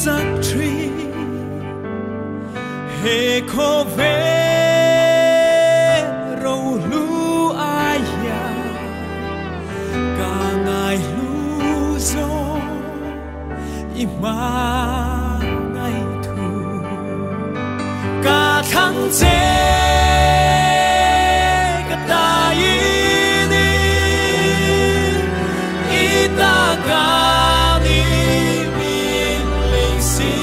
chak thin He khawvel rohlu ai hian ka ngaihlu zawk i hmangaih thu ka thlang che ka ta i ni i ta ka ni min lei si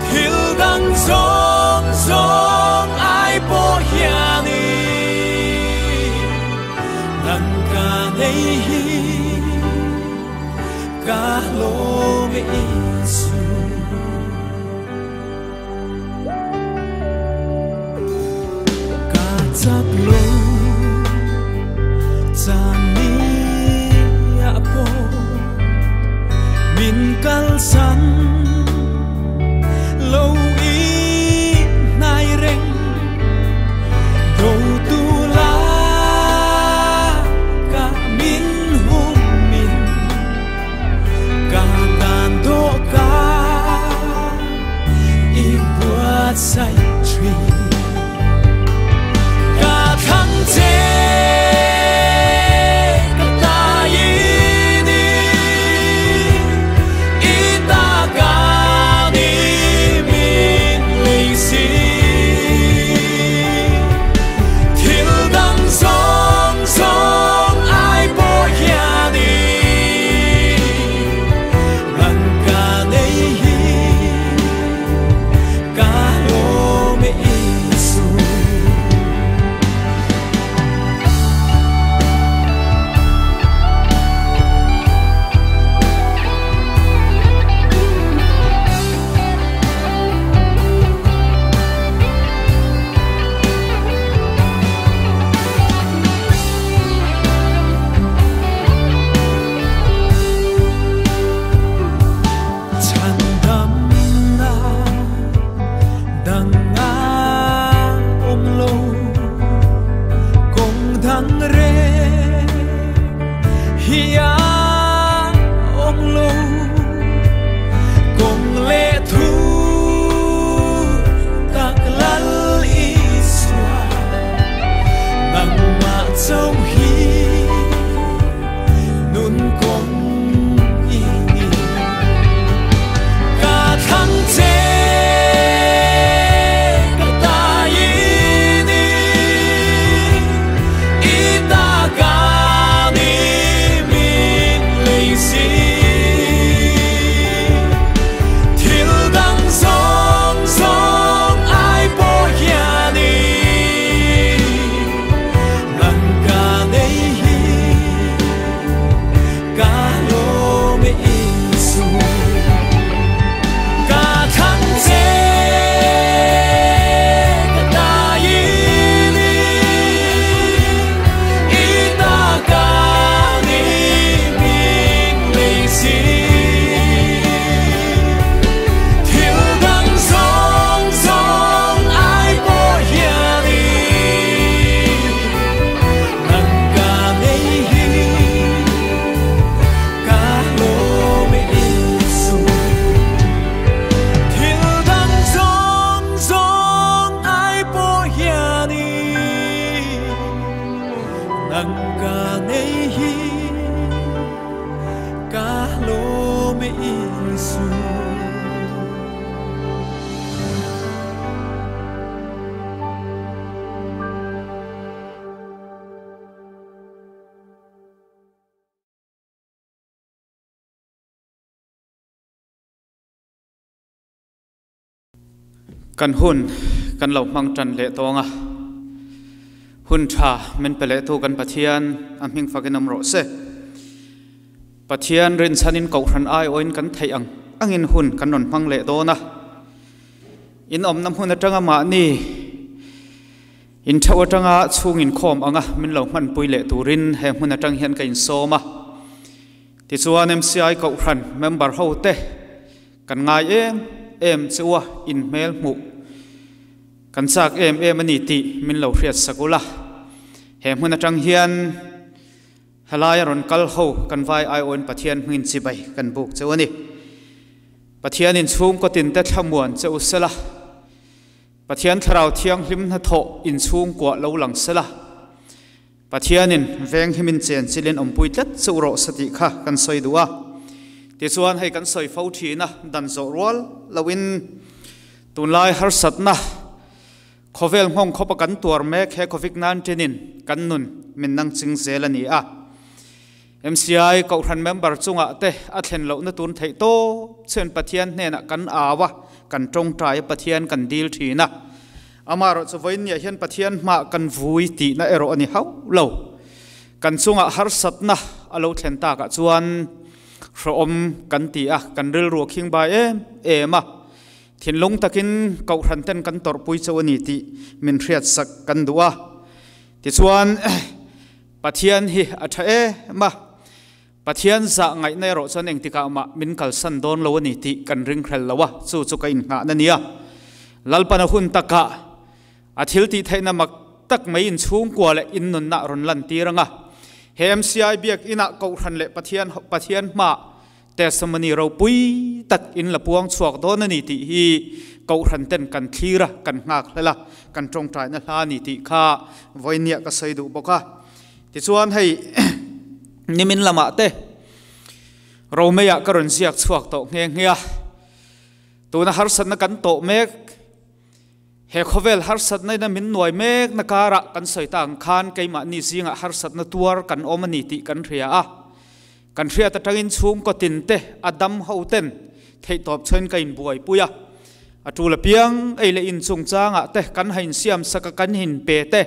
thil dang zawng zawng ai pawh hianin nang ka nei hi ka lawm e Isu. Ka chak lo chan ni a pawh min kalsan lo i hnai reng do tu la ka min hum min ka tan do ka i buatsaih thin ka thlang che ka ta i ni i ta ka ni min lei si thil dang zawng zawng ai pawh hianin nang ka nei hi ka lawm e Isu. Chhandamna dang a awm lo, kawng dang reng hi a awm lo, kawng leh thu tak Lal Isua nangmah chauh hi nun kawng i ni. Ka thlang che ka ta i ni i ta ka ni min lei si thil dang zawng zawng ai pawh hianin nang ka nei hi ka lawm e Isu. Ka thlang che ka ta i ni i ta ka ni min lei si thil dang zawng zawng ai pawh hianin nang ka nei hi ka lawm e Isu. Thil dang zawng zawng ai pawh hianin nang ka nei hi ka lawm e Isu. Kan hun kan lo hmang tan leh tawng a, hun tha min pe leh tu kan Pathian a hming fakin awm rawh se. Pathian rinchhanin kohhran aiawhin kan theih ang angin hun kan rawn hmang leh dawn a. In awmna hmun atanga mahni in theuh atanga chhung inkhawm anga min lo hmanpui leh turin he hmun atang hian ka insawm a. Tichuan MCI kohhran member ho te kan ngai em em che u a, in hmel hmuh kan chak em em a ni tih min lo hriat sak ula. He hmun atang hian. Helaia rawn kal ho kan vai aiawhin Pathian hmingin chibai kan buk cheu a ni. Pathianin chhungkaw tinte thlamuan che u sela, Pathian Thlarau Thianghlim hnathawh inchhungkuah lo lang sela, Pathianin venghimin chen chilin awmpui tlat che u rawh se tih kha kan sawi duh a. Tichuan hei kan sawi fo thin a, dan zawh rual loin tunlai harsatna khawvel nghawng khawpa kan tuar mek he Covid 19 in kan nun min nang ching zel a ni a. MCI Kohhran member chungah te a thlen lohna tun theih tawp chuan Pathian hnenah kan au a, kan tawngtai a, Pathian kan dil thin a. Amaherawhchu vawiinniah hian Pathian hmah kan vui tihna erawh a ni hauh lo. Kan chungah harsatna a lo thlen takah chuan hrehawm kan ti a, kan rilru a khing bai em em a. Thinlung takin Kohhran ten kan tawrhpui chauh a ni tih min hriatsak kan duh a. Tichuan. Pathian hi a tha em a, Pathian zah ngaihna erawh chuan engtikah mah min kalsan dawn lo a ni tih kan ringhrel lo a, chu chu ka innghahna a nia. Lalpana hun takah a thil tih theihna mak tak mai inchhungkua leh innunna a rawn lantir ang a, he MCI biakinah Kohhran leh Pathian Pathian hmaah Testimony ropui tak in la puang chhuak dawn a ni tih hi Kohhran ten kan thlir a, kan nghak hlel a, kan tawngtaina hla a ni tih kha vawinia ka sawi duh bawk a. Tichuan hei nimin lamah te Romeiah ka rawn ziak chhuak tawh nghe nghe a, tuna harsatna kan tawh mek, He khawvel harsatna ina min nuai mekna karah kan sawi ta ang khan keimahni zingah harsatna tuar kan awm a ni tih kan hria a. Kan hriat atangin chhungkaw tinte a dam ho ten theihtawp chhain ka inbuaipui a. A tul apiang ei leh in chungchangah te kan ha insiam sak a, kan inpe te,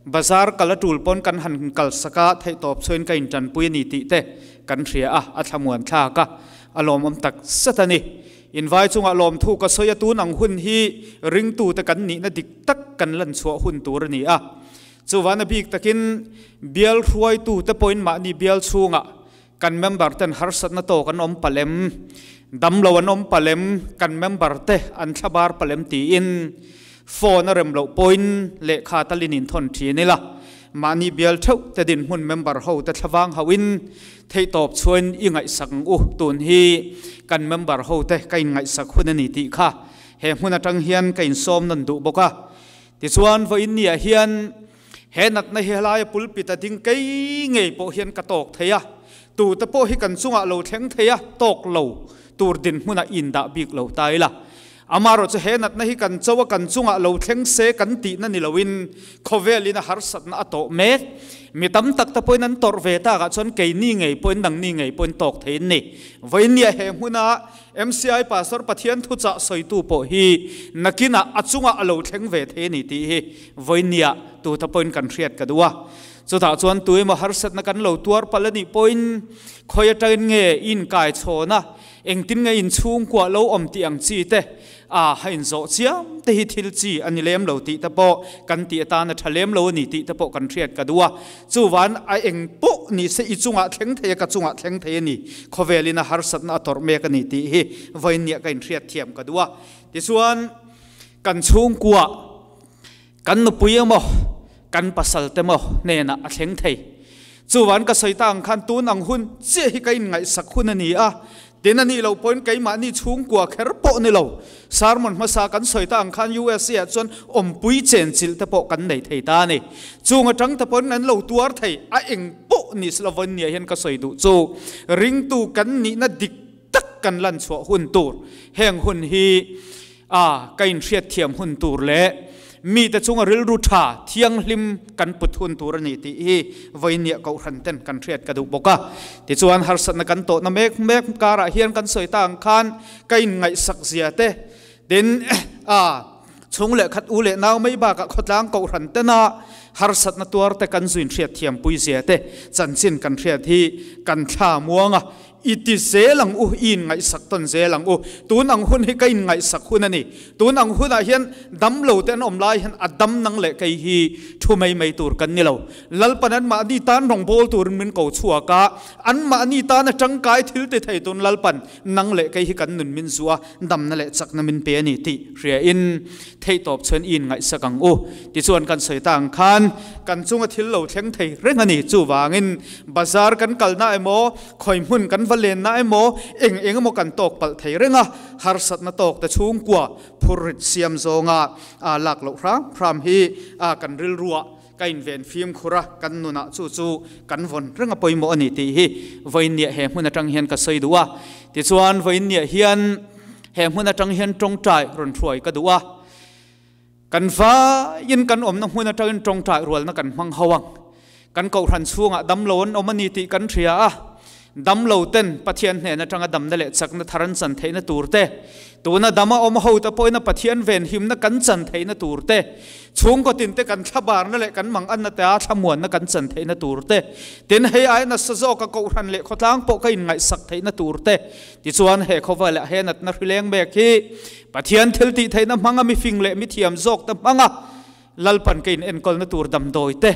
bazar kal a tul pawn kan han kal sak a, theihtawp chhain ka intanpui a ni tih te kan hria a, a thlamuan thlak a, a lawmawm tak zet a ni. Invai chungah lawmthu ka sawi a, tun ang hun hi ringtute kan nihna dik tak kan lan chhuah hun tur a ni a. Chuvana bik takin bial hruaitute pawhin mahni bial chhungah kan member ten harsatna tawk an awm palem, damlo an awm palem, kan member te an thlabar palem tiin phone a rem loh pawhin lehkha talin inthawn thin ila. Mahni bial theuh te dinhmun member ho te thlavang hauhin theihtawp chuan i ngaihsak ang u, tun hi kan member ho te ka inngaihsak hun a ni tih kha he hmun atang hian ka insawm nawn duh bawk a. Tichuan vawiin niah hian he natna hi helaia pulpit a ding kei ngei pawh hian ka tawk thei a, tute pawh hi kan chungah lo thleng thei a, tawk lo tur dinhmunah indah bik lo ta ila. Amaherawhchu he natna hi kan cho a, kan chungah lo thleng se kan tihna ni loin khawvelin a harsatna a tawh mek. Mi tam tak te pawhin an tawrh ve takah chuan keini ngei pawhin nangni ngei pawhin tawk thei an ni. Vawinia he hmuna MCI Pastor Pathian thuchah sawitu pawh hi nakinah a chungah a lo thleng ve thei a ni tih hi vawinia tute pawhin kan hriat ka duh a. Chutah chuan tu emaw harsatna kan lo tuar palh a nih pawhin khawi atangin nge i inkai chhawn a, Engtin nge inchhungkua lo awm tih ang chi te, a ha inzawh chiam te hi thil chi a ni lem lo tih te pawh kan tih atan a tha lem lo a ni tih te pawh kan hriat ka duh a. Chuvan a eng pawh ni se i chungah thleng thei a, ka chungah thleng thei a ni, khawvelin a harsatna a tawrh mek a ni tih hi vawiinniah ka inhriat thiam ka duh a. Tichuan, kan chhungkua, kan nupui emaw, kan pasal te maw hnenah a thleng thei. Chuvan ka sawi ta ang khan tun ang hun chiah hi ka inngaihsak hun a ni a, tin a nih loh pawhin keimahni chhungkua kher pawh ni lo. Sermon hmasa kan sawi ta ang khan USA ah chuan awmpui chenchilh te pawh kan nei thei ta a ni. Chung atang te pawhin an lo tuar thei, a eng pawh ni se lo vawiin nia hian ka sawi duh chu ringtu kan nihna dik tak kan lan chhuah hun tur heng hun hi A, ka inhriatthiam hun tur leh mite chunga rilru tha thianghlim kan put hun tur a ni tih hi vawinia Kohhran ten kan hriat ka duh bawk a. Tichuan harsatna kan tawhna mek mek karah hian kan sawi ta ang khan ka inngaihsak zia te, tin, a, chhung leh khat u leh nau mai bakah khawtlang Kohhran tena harsatna tuar te kan zuin hriatthiam pui zia te chanchin kan hriat hi kan thla muang a. I ti zel ang u, i inngaihsak tawn zel ang u. Tun ang hun hi ka inngaihsak hun a ni. Tun ang hunah hian dam lo te an awm lai hian a dam nang leh kei hi thu mai mai tur kan ni lo. Lalpan anmahni tan rawngbâwl turin min ko chhuak a, anmahni tana tangkai thil ti thei tun Lalpan nang leh kei hi kan nun min zuah damna leh chakna min pe a ni tih hriain theihtawp chuan i inngaihsak ang u. Tichuan kan sawi ta ang khan kan chunga thil lo thleng thei reng a ni. Chuvangin bazar kan kalna emaw, Khawi hmun kan va lenna emaw, eng eng emaw kan tawk palh thei reng a, harsatna tawk te chhungkua phurrit siam zawnga aa lak loh hram hram hi kan rilruah ka inven fimkhur a, kan nunah chu chu kan vawn reng a pawimawh a ni tih hi vawiinniah he hmun atang hian ka sawi duh a. Tichuan vawiinniah hian he hmun atang hian tawngtai rawn hruai ka duh a, Kan vaiin kan awmna hmun atangin tawngtai rualna kan hmang ho ang. Kan kohhran chhungah damlo an awm a ni tih kan hria a, damlo ten Pathian hnen atanga damna leh chakna thar an chan theihna tur te, tuna dama awm ho te pawhin a Pathian venhimna kan chan theihna tur te, chhungkaw tin te kan thlabarna leh kan manganna te a thlamuanna kan chan theihna tur te, tin hei aia nasa zawka kohhran leh khawtlang pawh ka inngaihsak theihna tur te, tichuan he khawvel ah he natna hrileng mek hi Pathian thil tih theihna hmanga mifing leh mithiam zawk te hmanga Lalpan ka in enkawlna tur damdawi te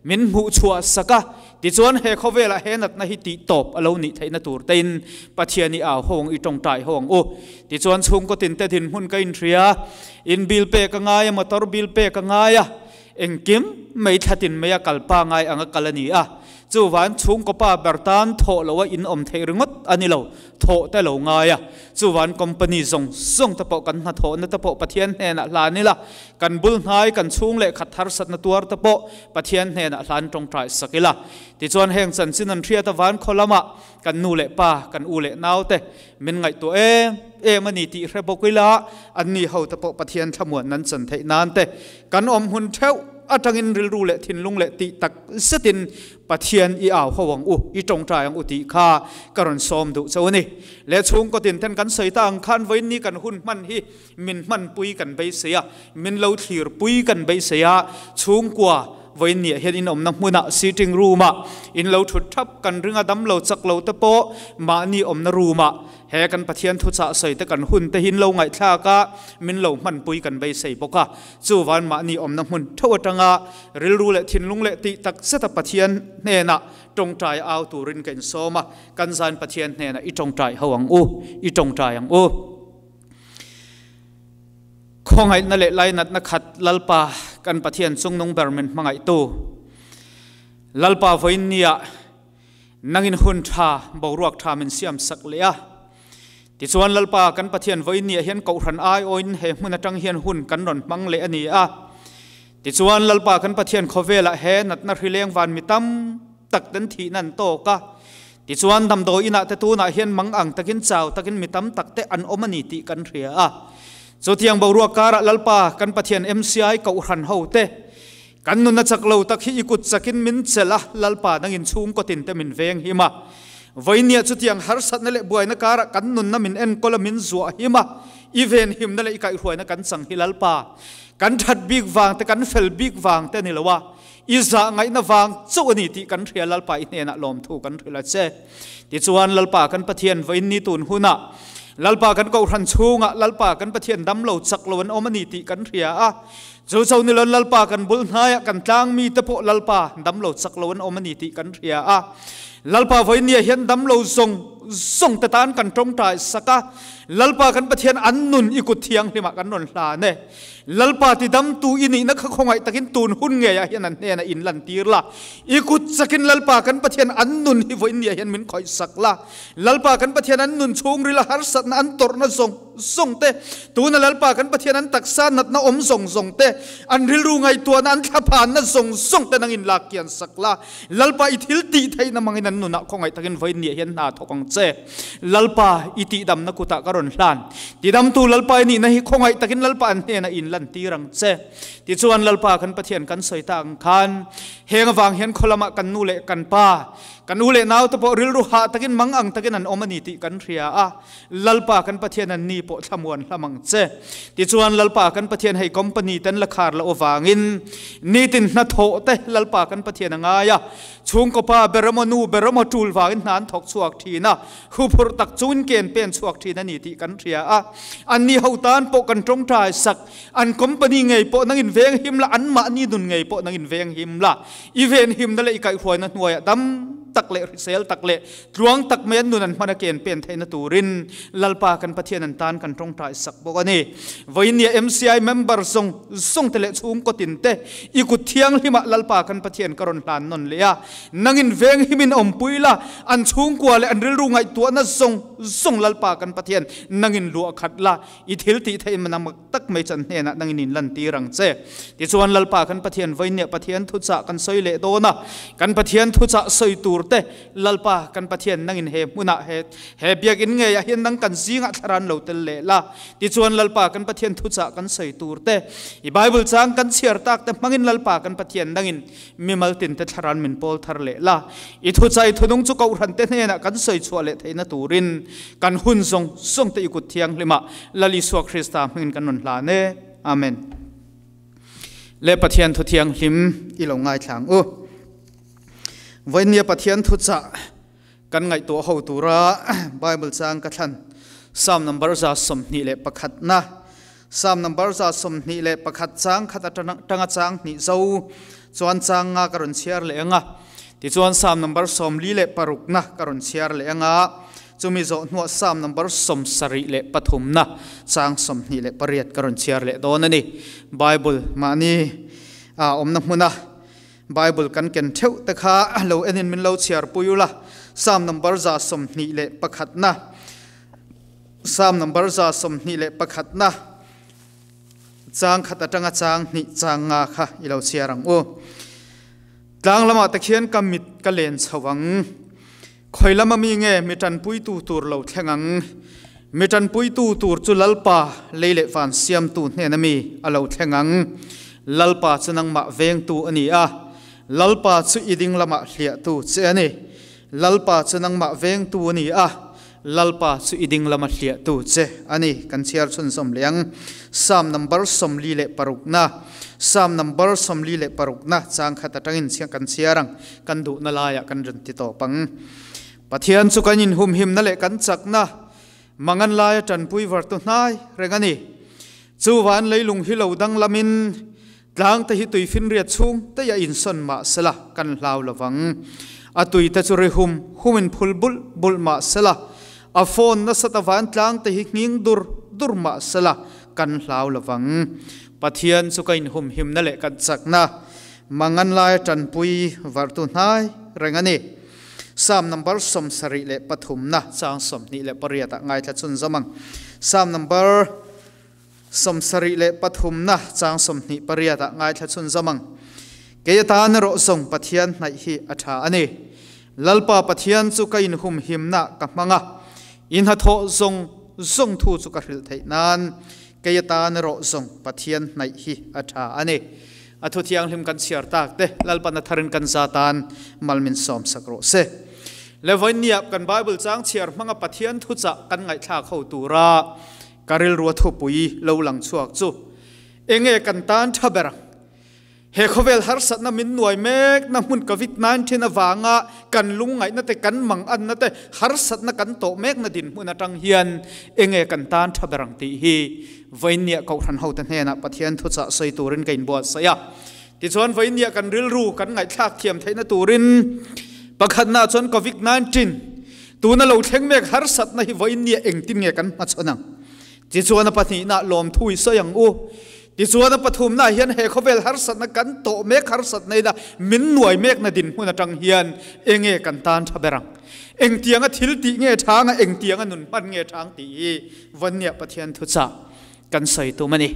min hmuh chhuah sak a, tichuan he khawvelah he natna hi tih tawp a lo nih theihna tur tein Pathian i au ho ang, i tawngtai ho ang u. Tichuan chhungkaw tin te dinhmun ka inhria, in bill pek a ngai a, motor bill pek a ngai a, engkim mai thlatin mai a kalpa ngai anga kal a ni a, chuvan chhungkaw pa ber tan thawh loha in awm theih ringawt a ni lo. Thawh te lo ngai a, chuvan company zawng zawng te pawh kan hnathawhna te pawh Pathian hnenah hlan ila, kan bul hnai kan chhung leh khat harsatna tuar te pawh Pathian hnenah hlan tawngtai sak ila. Tichuan heng chanchin an hriat avan khaw lamah kan nu leh pa, kan u leh nau te min ngaihtuah em em a ni tih hre bawk ila, an ni ho te pawh Pathian thlamuan nan chan theih nan te kan awm hun theuh atangin rilru leh thinlung leh tih tak zetin Pathian i au ho ang u, i tawngtai ang u tih kha ka rawn sawm duh chauh a ni. Leh chhungkaw tin ten kan sawi ta ang khan vawiin ni kan hun hman hi min hmanpui kan beisei a, min lo thlirpui kan beisei a, chhungkua vawiin niah hian in awmna hmunah sitting room-ah in lo thut thap kan ring a, damlo chak lo te pawh mahni awmna room-ah He kan Pathian thuchah sawi te kan hun te hi in lo ngaihthlak a, min lo hmanpui kan beisei bawk a. Chuvan mahni awmna hmun theuh atanga rilru leh thinlung leh tih tak zeta Pathian hnenah tawngtai au turin ka insawm a, kan zan Pathian hnenah i tawngtai ho ang u, i tawngtai ang u. Khawngaihna leh lainatna khat Lalpa kan Pathian chungnung ber min hmangaihtu Lalpa vawiin niah Nangin hun tha, boruak tha min siam sak leh a. Tichuan Lalpa kan Pathian vawiin niah hian Kohhran aiawin he hmun atang hian hun kan rawn hmang leh a ni a. Tichuan Lalpa kan Pathian khawvelah he natna hrileng van mi tam tak ten thihna an tawk a. Tichuan damdawi inah te tunah hian mang ang takin chau takin mi tam tak te an awm a ni tih kan hria a. Chutiang boruak karah Lalpa kan Pathian MCI Kohhran ho te Kan nunna chak lo tak hi i kut chakin min chelh a, Lalpa nangin chhungkaw tin te min veng him a. Vawinia chutiang harsatna leh buaina karah kan nunna min enkawl a, min zuah him a, i ven himna leh i kaihhruaina kan chang hi Lalpa. Kan that bik vang te, kan fel bik vang te a ni lo a, i zah ngaihna vang chauh a ni tih kan hria Lalpa i hnenah lawmthu kan hrilh a che. Tichuan Lalpa kan Pathian vawiin ni tun hunah Lalpa kan Kohhran chhungah Lalpa kan Pathian damlo chak lo an awm a ni tih kan hria a, Chu cho ni lo Lalpa kan bul hnaiah kan tlang mi te pawh Lalpa damlo chak lo an awm a ni tih kan hria a. Lalpa vawinia hian damlo zawng zawng te tan kan tawngtai sak a. Lalpa kan Pathian an nun i kut thianghlimah kan rawn hlan e. Lalpa ti damtu i nihna kha khawngaih takin tun hun ngeiah hian an hnenah in lantir la. I kut chakin Lalpa kan Pathian an nun hi vawinia hian min khawih sak la. Lalpa kan Pathian an nun chhungril a harsatna an tawrhna zawng zawng te, tuna Lalpa kan Pathian an taksa natna awm zawng zawng te, an rilru ngaihtuahna an thlaphanna zawng zawng te nangin lak kian sak la. Lalpa i thil tih theihna mangin an nunah khawngaih takin vawiin niah hian hna thawk ang che. Lalpa i tihdamna kutah ka rawn hlan. Tidamtu Lalpa i nihna hi khawngaih takin Lalpa an hnenah in lantir ang che. Tichuan Lalpa kan Pathian kan sawi tak ang khan heng avang hian khaw lamah kan nu leh kan pa, Kan u leh nau te pawh rilru hah takin mang ang takin an awm a ni tih kan hria a. Lalpa kan Pathian an ni pawh thlamuan hlam ang che. Tichuan Lalpa kan Pathian hei company ten la khar loh avangin nitin hnathawh te Lalpa kan Pathian a ngai a. Chhungkaw pa ber emaw nu ber emaw tul vangin hna an thawk chhuak thin a, huphurh tak chungin ken pen chhuak thin a ni tih kan hria a. Anni ho tan pawh kan tawngtai sak. An company ngei pawh nangin veng him la, anmahni nun ngei pawh nangin veng him la. I ven himna leh i kaihhruaina hnuaiah dam tak leh hrisel tak leh tluang tak mai an nun an hman a ken pen theihna turin Lalpa kan Pathian an tan kan tawngtai sak bawk a ni. Vawinia MCI member zawng zawng te leh chhungkaw tin te i kut thianghlimah Lalpa kan Pathian ka rawn hlan nawn leh a, nangin veng himin awmpui la, an chhungkua leh an rilru ngaihtuahna zawng zawng Lalpa kan Pathian nangin luah khat la, i thil tih theih man a mak tak mai chan hnenah nangin in lantir ang che. Tichuan Lalpa kan Pathian vawinia Pathian thuchah kan sawi leh dawn a, kan Pathian thuchah sawi tur te Lalpa kan Pathian nangin he hmunah he he biakinn ngeiah hian nang kan zingah thlaran lo tel leh la. Tichuan Lalpa kan Pathian thuchah kan sawi tur te i Bible chang kan chhiar tak te hmangin Lalpa kan Pathian nangin mimal tin te thlaran min pawl thar leh la. I thuchah i thunung chu Kohhran te hnenah kan sawi chhuah leh theihna turin kan hun zawng zawng te i kut thianghlimah Lal Isua Krista hmingin kan rawn hlan e. Amen. Le Pathian thu thianghlim i lo ngaithlang u. Vawinia Pathian thuchah kan ngaihtuah ho tura Bible chang ka thlan Psalm number 121 na Psalm number 121 chang khat atanga chang hnih zo chuan chang nga ka rawn chhiar leh anga tichuan Psalm number 46 na ka rawn chhiar leh anga chumi zawh hnuah Psalm number 73 na chang 28 ka rawn chhiar leh dawn ani Bible mahni a awmna hmuna Bible kan ken theuh te kha lo enin min lo chhiar pui ula Psalm number 121 na Psalm number 121 na chang khat atanga chang hnih chang nga kha i lo chhiar ang u tlang lama te khian ka mit ka len chhovang khoi lama mi nge mi tan pui tu tur lo thleng ang mi tan pui tu tur chu Lalpa leile van siam tu hnena mi alo thleng ang Lalpa chu nangmah veng tu ani a Lalpa chu iding lama hliah tu che ani Lalpa chu nangmah veng tu ani a Lalpa chu iding lama hliah tu che ani kan chhiar chhun zawm leh ang Psalm number 46 na Psalm number 46 na chang khat atangin kan chhiar ang kan duh na laiah kan rawn ti tawp ang Pathian chu kan in humhim na leh kan chak na mangan laia tanpui var tu hnai reng ani chu van leilung hi lo dang lamin tlang te hi tui fin riat chhung te ya insawn mah sela kan hlau lovang a tui te chu ri hum humin phul bul bul mah sela a phone na sata van tlang te hi nghing dur dur mah sela kan hlau lovang Pathian chu ka in hum him na leh kan chak na mangan lai tanpui var tu hnai reng ani Psalm number 73 na chang 28 ah ngaithla chun zamang Psalm number 73 na chang 28 ah ngaithla chun zamang keia tan ro zong Pathian hnai hi a tha ani Lalpa Pathian chu ka in hum him na ka hmanga in ha tho zong zong thu chu ka hril thei nan keia tan ro zong Pathian hnai hi a tha ani a thu thiang hlim kan chhiar tak te Lalpa na tharin kan za tan malmin som sak ro se levoinia kan Bible chang chhiar hmanga Pathian thu cha kan ngai thla kho tura karil ruwa thu pui lo lang chuak chu enge kan tan thaber he khovel har sat na min nuai mek na hmun COVID-19 awanga kan lungai na te kan mang an na te har sat na kan to mek na din hmun atang hian enge kan tan thaberang ti hi voinia ko ran ho te hnena Pathian thu cha soi turin kain buat saya ti chuan voinia kan ril ru kan ngai thlak thiam theina turin pakhat na chuan COVID-19 tuna lo thleng mek har sat na hi voinia engtin nge kan ma chonang ti chuan a pahnih na lom thui soyang u ti chuan a pathum na hian he khovel har sat na kan to mek har sat nei na min nuai mek na din hmun atang hian enge kan tan thaberang engtianga thil ti nge thanga engtianga nun pan nge thang ti hi vanya Pathian thu cha kan soi tu mani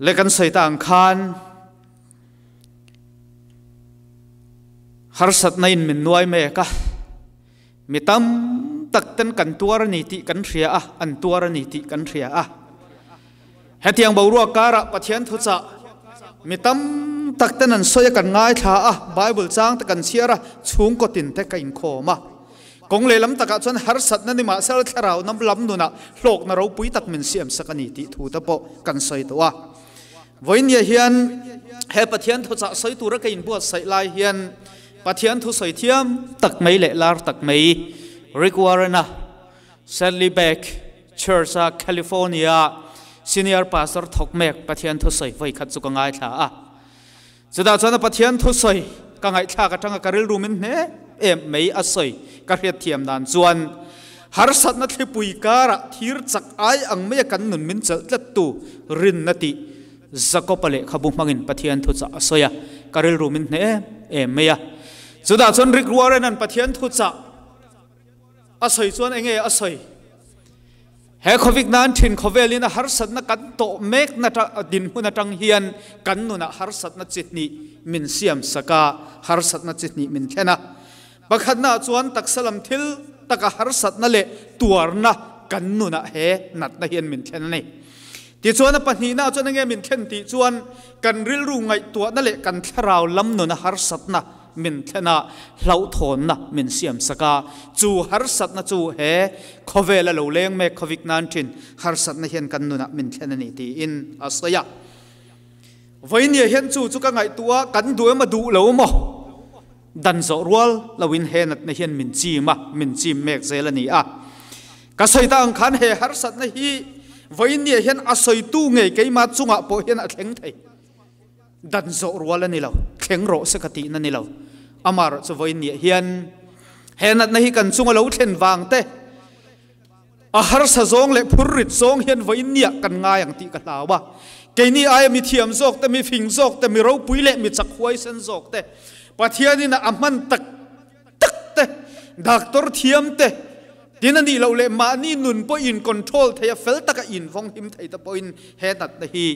le kan soi tang khan har sat na in min nuai me ka mi tam tak ten kan tuar ni ti kan hria a an tuar ni ti kan hria a hetiang boruak kara Pathian thu cha mi tam tak ten an sawi a kan ngaithla a, Bible chang te kan chhiar a, chhungkaw tin te ka inkhawm a. Kawng lehlam takah chuan harsatna ni mahse thlarau nam lam nunah hlawkna ropui tak min siamsak a ni tih thu te pawh kan sawi tawh a. Vawinia hian he Pathian thuchah sawi tura ka inbuatsaih lai hian Pathian thu sawi thiam tak mai leh lar tak mai Rick Warren-a Saddleback Church-a California Senior Pastor thawk mek Pathian thu sawi vawi khat chu ka ngaithla a. Chutah chuan a Pathian thu sawi ka ngaihthlak atanga ka rilru min hne em mai a sawi ka hriatthiam dan chuan harsatna thlipui karah thir chak ai ang maia kan nun min chelh tlattu rinna tih Jakob-a lehkhabu hmangin Pathian thuchah a sawi a, ka rilru min hne em em mai a. Chutah chuan Rick Warren-a'n Pathian thuchah a sawi chuan enge a sawi? He khawvik nan thin khawvelin a harsatna kan tawh mekna dinhmun atang hian kan nunah harsatna chi hnih min siam sak a, harsatna chi hnih min thlen a. Pakhatnaah chuan taksa lam thil taka harsatna leh tuarna kan nunah he natna hian min thlen a ni. Tichuan a pahnihnaah chuan enge min thlen tih chuan kan rilru ngaihtuahna leh kan thlarau lam nuna harsatna min thlen a, hlauhthawnna min siam sak a, chu harsatna chu he khawvela lo leng mek khawvik nan thin harsatna hian kan nunah min thlen a ni tiin a sawi a. Vawinia hian chu chu ka ngaihtuah a, kan duh em a duh lo maw? Dan zawh rual loin he natna hian min chim a, min chim mek zel a ni a. Ka sawi ta ang khan he harsatna hi vawinia hian a sawitu ngei keimah chungah pawh hian a thleng thei. Dan zawh rual a ni lo, thleng rawh se ka tihna ni lo. Amaherawh chu vawiin hian he natna hi kan chunga lo thlen vang te, a harsa zawng leh phurrit zawng hian vawiin niah kan ngai ang tih ka hlau a. Keini aia mi thiam zawk te, mi fing zawk te, mi ropui leh mi chak huaisen zawk te, Pathianin a hman tak tak te, doctor thiam te, tin a nih loh leh mahni nun pawh in control thei a, fel taka in vawng him thei te pawhin he natna hi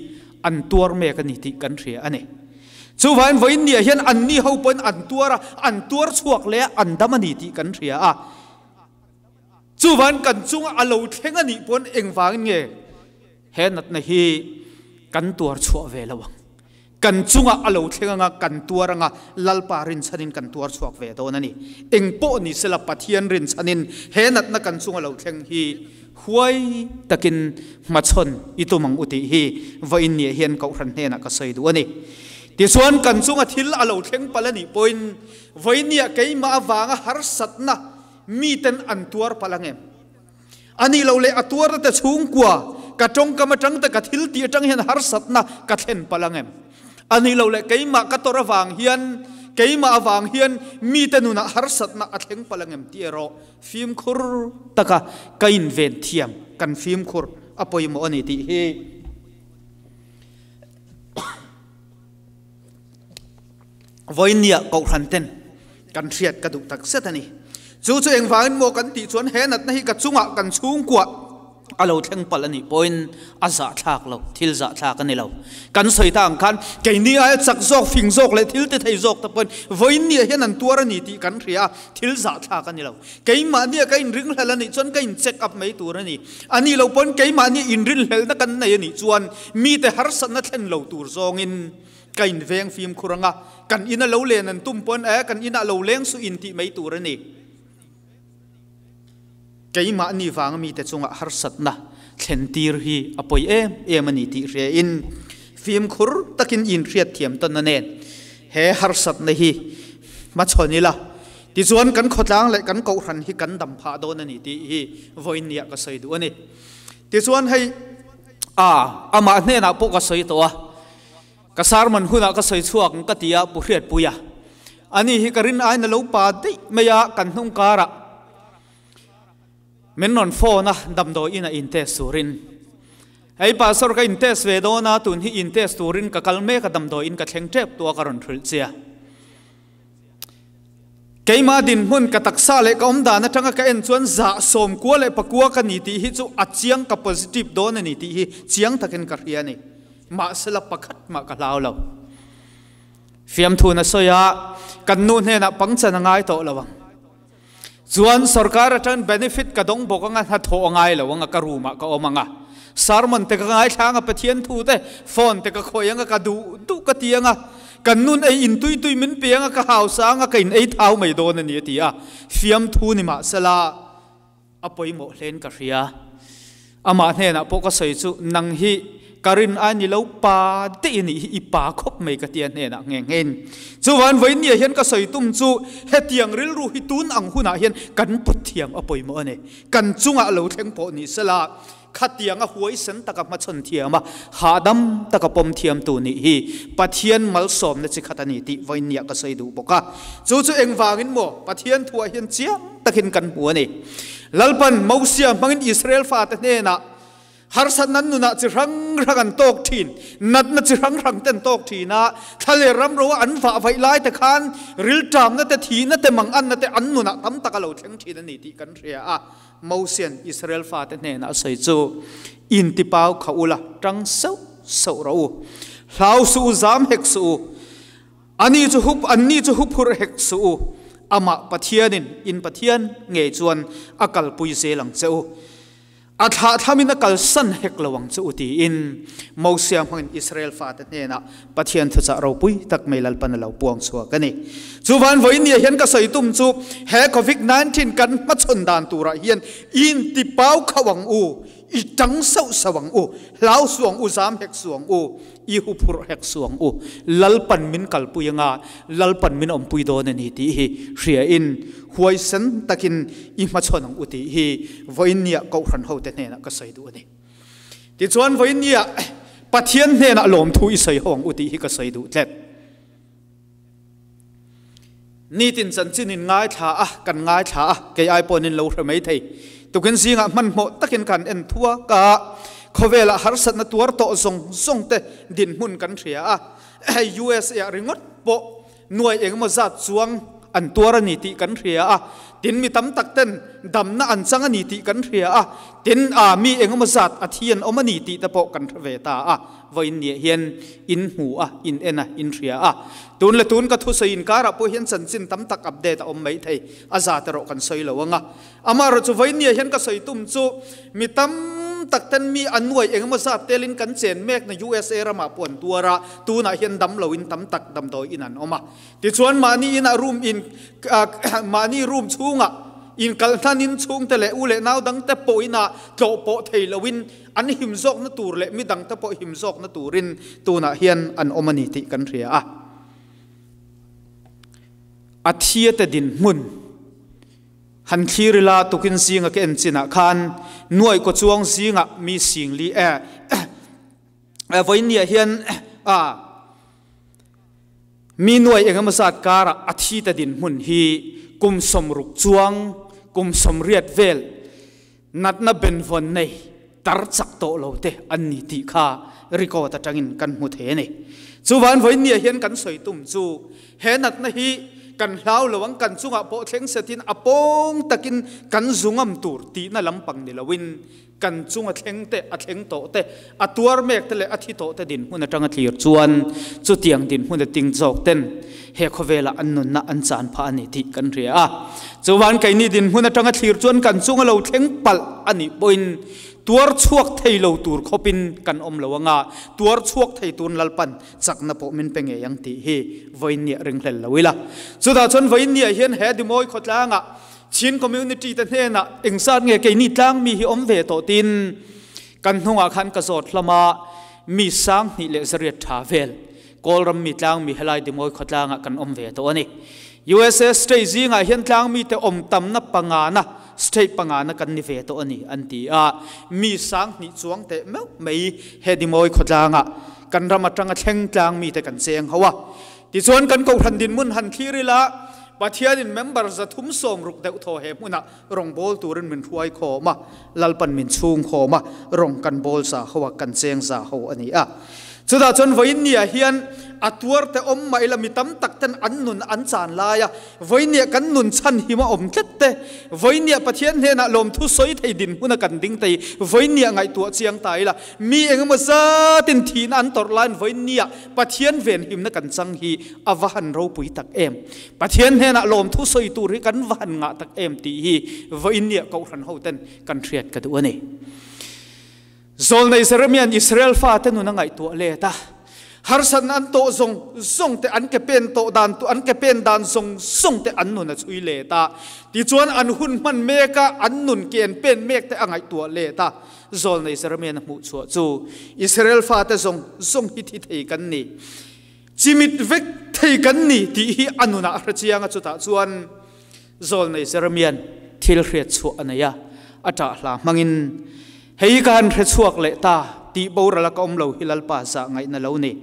an tuar mek a ni tih kan hria a ni. Chuvangin vawiin niah hian anni ho pawhin an tuar a, an tuar chhuak leh a, an dam a ni tih kan hria a. Chuvangin kan chunga a lo thleng a nih pawhin engvangin nge he natna hi kan tuar chhuah ve lo ang? Kan chungah a lo thleng anga, kan tuar anga, Lalpa rinchhanin kan tuar chhuak ve dawn a ni. Eng pawh ni sela Pathian rinchhanin he natna kan chunga lo thleng hi huai takin hmachhawn i tum ang u tih hi vawiin niah hian Kohhran hnenah ka sawi duh a ni. Tichuan kan chunga thil a lo thleng palh a nih pawhin vawiin niah keimah avanga harsatna miten an tuar palh ang em? A nih loh leh a tuarna te chhungkua ka tawngkam atang te ka thil tih atang hian harsatna ka thlen palh ang em? A nih loh leh keimah ka tawrh avang hian keimah avang hian mite nunah harsatna a thleng palh ang em tih erawh fimkhur taka ka inven thiam kan fimkhur a pawimawh a ni tih hi Vawinia Kohhran ten kan hriat ka duh tak zet a ni. Chu chu engvangin maw kan tih chuan he natna hi ka chungah kan chhungkuah a lo thleng palh a nih pawhin a zahthlak lo, thil zahthlak a ni lo. Kan sawi ta ang khan keini aia chak zawk, fing zawk leh thil ti thei zawk te pawhin vawinia hian an tuar a ni tih kan hria a, thil zahthlak a ni lo. Keimahnia ka inringhlel a nih chuan ka in check up mai tur a ni. A nih loh pawhin keimahnia inrinhlelna kan nei a nih chuan mite harsatna thlen lo tur zawngin Ka in veng fimkhur anga, kan ina lo len an tum pawn e, kan inah lo leng suh in tih mai tur a ni. Keimahni vanga mite chungah harsatna thlen tir hi a pawi em em a ni tih hria in fimkhur takin in hriat thiam tawn a nen he harsatna hi hmachhawn ila, tichuan kan khawtlang leh kan kohhran hi kan dam phah dawn a ni tih hi vawiinniah ka sawi duh a ni. Tichuan hei a amah hnenah pawh ka sawi tawh a. Ka sermon hunah ka sawi chhuak ang ka ti a, Pu Hriatpuia. Ani hi ka rin aiin a lo pa daih mai a, kan hnung karah min rawn phone a, damdawi inah in test turin. Hei pastor ka in test ve dawn a, tun hi in test turin ka kal mek a, damdawi in ka thleng tep tu a ka rawn hrilh che a. Keimah dinhmun ka taksa leh ka awm dan atanga ka en chuan zah sawmkua leh pakua ka ni tih hi chu a chiang ka positive dawn a ni tih hi chiang takin ka hria a ni. Mahsela pakhat mah ka hlau lo. Fiamthun a sawi a, kan nu hnenah pangchan a ngai tawh lo ang. Chuan sorkar atangin benefit ka dawng bawk anga hnathawh a ngai lo anga ka room ah ka awm anga. Sermon te ka ngaithla anga Pathian thu te phone te ka khawih anga ka duh duh ka ti anga. Kan nun ei in tui tui min pe anga ka hausa anga ka in ei thau mai dawn a ni a ti a. Fiamthu ni mahsela a pawimawh hlein ka hria. Amah hnenah pawh ka sawi chu nang hi ka rin ai ni lo pa daih a nih hi i pa khawp mai ka ti a hnenah nghe nghein. Chuvan vawinia hian ka sawi tum chu hetiang rilru hi tun ang hunah hian kan put thiam a pawimawh a ni. Kan chungah lo thleng pawh ni sela Khatianga huaisen taka hmachhawn thiam a, hahdam taka pawm thiamtu nih hi Pathian malsawmna chi khat a ni tih vawiinniah ka sawi duh bawk a. Chu chu engvangin maw Pathian thuah hian chiang takin kan hmu a ni. Lalpan Mosia hmangin Israel fate hnenah harsatna an nunah chi hrang hrang an tawk thin, natna chi hrang hrang te an tawk thin a, thla leh ram roa an vah vaih lai te khan rilṭamna te, thihna te, manganna te an nunah tam tak a lo thleng thin a ni tih kan hria a. Mosia'n Israel fate hnenah a sawi chu, Intipau kha ula, ṭang sauh sauh rawh u. Hlau suh u, zam hek suh u. Ani chu hup, anni chu huphurh hek suh u. Amah Pathianin, in Pathian ngei chuan a kalpui zel ang che u. A thlahthlamin a kalsan hek lo ang che u, tiin Mosia hmangin Israel fate hnenah Pathian thuchah ropui tak mai Lalpan a lo puang chhuak a ni. Chuvan vawinia hian ka sawi tum chu he Covid 19 kan hmachhawn dan turah hian in ti pau khauh ang u, i tang sauh sauh ang u, hlau suh ang u, zam hek suh ang u, i hu phurh hek suh ang u, Lalpan min kalpui anga Lalpan min awmpui dawn a ni tih hi hria in huaisen takin i hmachhawn ang u tih hi vawinia Kohhran hote hnenah ka sawi duh a ni. Tichuan vawinia Pathian hnenah lawmthu i sawi ho ang u tih hi ka sawi duh tlet. Nitin chanchin in ngaithla a, kan ngaithla a, kei ai pawhin in lo hre mai thei. Tukin zingah hmanhmawh takin kan en thuak a, khawvelah harsatna tuar tawh zawng zawng te dinhmun kan hria a, USA ah ringawt pawh Nuai engemaw zat chuang an tuar a ni tih kan hria a, tin mi tam tak ten damna an chang a ni tih kan hria a, tin a mi engemaw zat a thi an awm a ni tih te pawh kan hre ve ta a. Vawiin niah hian in hmu a, in en a, in hria a. Tun leh tun ka thusawi inkarah pawh hian chanchin tam tak update a awm mai thei, a zat erawh kan sawi lo ang a. Amaherawhchu vawiin niah hian ka sawi tum chu mi tam tak ten mi a nuai engemaw zat telin kan chen mekna USA ramah pawh an tuar a, tunah hian dam loin tam tak damdawi in an awm a. Tichuan mahni inah room in mahni room chhungah inkalh hnanin chhungte leh u leh nau dangte pawh inah tlawh pawh thei loin an him zawkna tur leh mi dangte pawh him zawkna turin tunah hian an awm a ni tih kan hria a. A thiate dinhmun. Han thlir ila tukin zinga ka en chinah khan nuai kaw chuang zingah mi sing li e vawinia hian a mi nuai engemaw zat karah a thi ta dinhmun hi kum 60 chuang kum 80 vel natna benvawn nei tar chak tawh lo te an ni tih kha record atangin kan hmu thei a ni. Chuvan vawinia hian kan sawi tum chu he natna hi kan hlau lo ang, kan chungah pawh thleng setin a pawng takin kan zungam tur tihna lampang ni loin kan chunga thleng te, a thleng tawh te, a tuar mek te leh a thi tawh te dinhmun atanga thlir chuan chutiang dinhmun a ting zawk ten he khawvelah an nunna an chan phah a ni tih kan hria a. Chuvan keini dinhmun atanga thlir chuan kan chunga lo thleng palh a nih pawhin tuar chhuak thei lo tur khawpin kan awm lo anga, tuar chhuak thei tun Lalpan chakna pawh min pe ngei ang tih hi vawiinniah ringhlel lo ila. Chutah chuan vawiinniah hian he Dimawi khawtlangah Chin community te hnenah engzat nge keini tlangmi hi awm ve tawh tiin kan hnungah khan ka zawt hlawm a, mi 2800 tha vel Kawlram mi tlangmi helai Dimawi khawtlangah kan awm ve tawh a ni. USA state zingah hian tlangmi te awm tamna pangana state pangana kan ni ve tawh a ni an ti a, mi 2000 chuang teh meuh mai he Dimawi khawtlangah kan ram atanga thleng tlangmi te kan cheng ho a. Tichuan kan Kohhran dinhmun han thlir ila, Pathianin member 360 deuh thaw he hmunah rawngbâwl turin min hruai khawm a, Lalpan min chhung khawm a, rawng kan bâwl za ho a, kan cheng za ho a ni a. Chutah chuan vawiinniah hian a tuar te awm mah ila mi tam tak ten an nun an chan lai a, vawiinniah kan nun chhan him a awm tlat te, vawiinniah Pathian hnenah lawmthu sawi thei dinhmuna kan ding te hi vawiinniah ngaihtuah chiang ta ila, mi engemaw zatin thihna an tawrh laiin vawiinniah Pathian venhimna kan chang hi a va han ropui tak em! Pathian hnenah lawmthu sawi tur hi kan va han ngah tak em tih hi vawiinniah Kohhran hoten kan hriat ka duh a ni. Zawlnei Jeremia'n Israel fate nun a ngaihtuah let a. Harsatna an tawh zawng zawng te, an ke pen tawh dan tu, an ke pen dan zawng zawng te an nun a chhui let a. Tichuan an hun hman mek a, an nun ke an pen mek te a ngaihtuah let a. Zawlnei Jeremiah a hmuh chhuah chu Israel fate zawng zawng hi thi thei kan ni, chimit vek thei kan ni tih hi a nunah a hre chiang a. Chutah chuan Zawlnei Jeremia'n thil hriat chhuah a nei a, a ṭah hla hmangin, Hei ka han hre chhuak leh ta, tih boral a ka awm lo hi Lalpa zah ngaihna lo ni.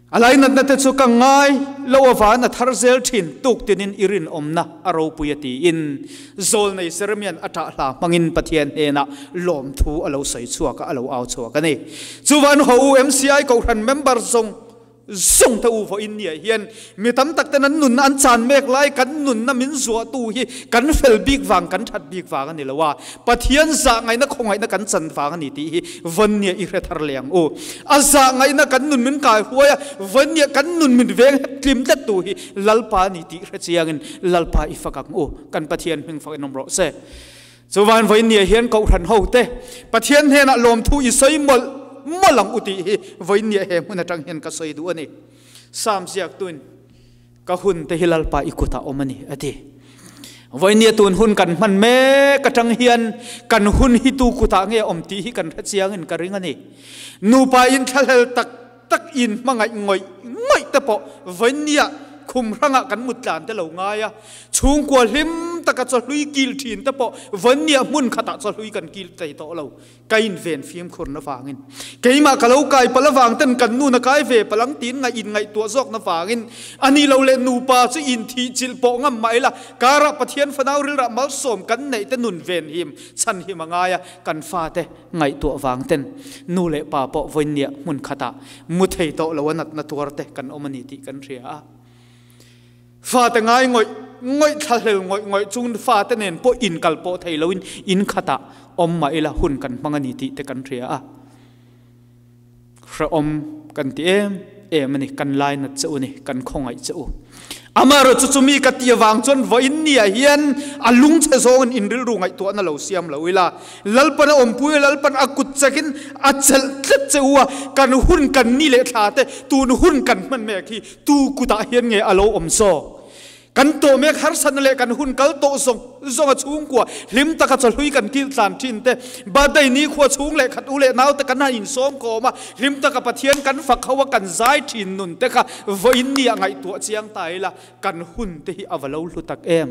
A lainatna te chu ka ngai lo avangin a thar zel ṭhin, tuk tinin i rinawmna a ropui a tiin Zawlnei Jeremia'n a ṭah hla hmangin Pathian hnenah lawmthu a lo sawi chhuak a, a lo au chhuak a ni. Chuvan haw u MCI Kohhran member zawng Zawng te u vawiin ni ah hian mi tam tak ten an nunna an chan mek lai kan nunna min zuahtu hi kan fel bik vang kan that bik vang a ni lo a, Pathian zah ngaihna khawngaihna kan chan vang a ni tih hi vawiin i hre thar leh ang u. A zah ngaihna kan nun min kai huai a, vawiin kan nun min veng hep tlim tlat tu hi Lalpa a ni tih hre chiangin Lalpa i fak ang u. Kan Pathian hming fak in awm rawh se. Chuvan vawiin ni ah hian Kohhran ho te Pathian hnenah lawmthu i sawi mawlh mawlh ang u tih hi vawiin ni ah he hmun atang hian ka sawi duh a ni. Psalm ziaktuin ka hun te hi Lalpa i kutah awm a ni a ti. Vawiin ni a tun hun kan hman mek atang hian kan hun hi tu kutah nge awm tih hi kan hre chiangin ka ring a ni. Nupa in thlahlel tak tak in hmangaih ngawih ngawih te pawh vawiin ni ah khum hrangah kan mut tlan te lo ngai a, chhungkua hlim taka chawhlui kil thin te pawh vawiin ni ah hmun khatah chawhlui kan kil thei tawh lo. Ka inven fimkhurna vangin keimah ka lo kai palh avang ten kan nu na kai ve palh ang tiin ngaih in ngaihtuah zawkna vangin a ni lo leh nupa chu inthih chilh pawh ngam mah ila karah Pathian fanau rilrah malsawm kan neih te nun venhim chhanhim a ngai a, kan fate Ngaihtuah vang ten nu leh pa pawh vawinia hmun khatah mu thei tawh lo a natna tuar te kan awm a ni tih kan hria a. Fate ngai ngawih ngawih thlahlel ngawih ngawih chung fate nen pawh inkal pawh thei loin in khatah awm mah ila hun kan hmang a ni tih te kan hria a. Hrehawm kan ti em em a ni, kan lainat che u ni, kan khawngaih che u. Amaherawhchu chu chumi ka ti avang chuan vawiin ni ah hian a lungchhe zawngin in rilru ngaihtuahna lo siam lo ila, Lalpan a awmpui a, Lalpan a kut chakin a chelh tlat che u a, kan hun kan ni leh thla te, tun hun kan hman mek hi tu kutah hian nge a lo awm zawk? Kan tawh mek harsatna leh kan hun kal tawh zawng zawng a chhungkua hlim taka chawhlui kan kil tlan thin te, birthday nikhua chhung leh khat u leh nau te kan han insawm kawm a, hlim taka Pathian kan fak ho a kan zai thin nun te kha vawiin ni ah ngaihtuah chiang ta ila kan hun te hi a va lo hlu tak em.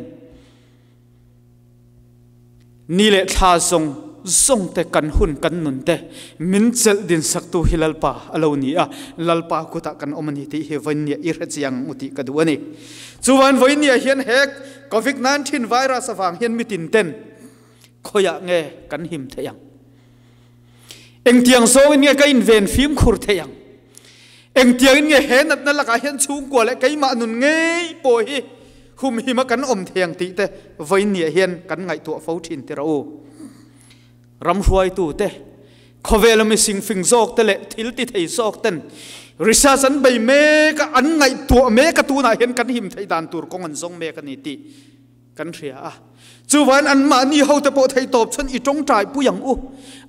Ni leh thla zawng zawng te kan hun kan nun te min chelh din saktu hi Lalpa a lo ni a, Lalpa kutah kan awm a ni tih hi vawiinniah i hre chiang ang u tih ka duh a ni. Chuvan vawiinniah hian he Covid 19 virus avang hian mitin ten khawiah nge kan him theih ang? Engtiang zawngin nge ka inven fimkhur theih ang? Engtiangin nge he natna lakah hian chhungkua leh keimah nun ngei pawh hi humhima kan awm thei ang tih te vawiinniah hian kan ngaihtuah fo thin tir a u. Ram hruaitute, khawvela mising fing zawk te leh thil ti thei zawk ten research an bei mek a, an ngaihtuah mek a tunah hian kan him theih dan tur kawng an zawng mek a ni tih kan hria a. Chuvain anmahni hote pawh theihtawp chuan i tawngtai pui ang u.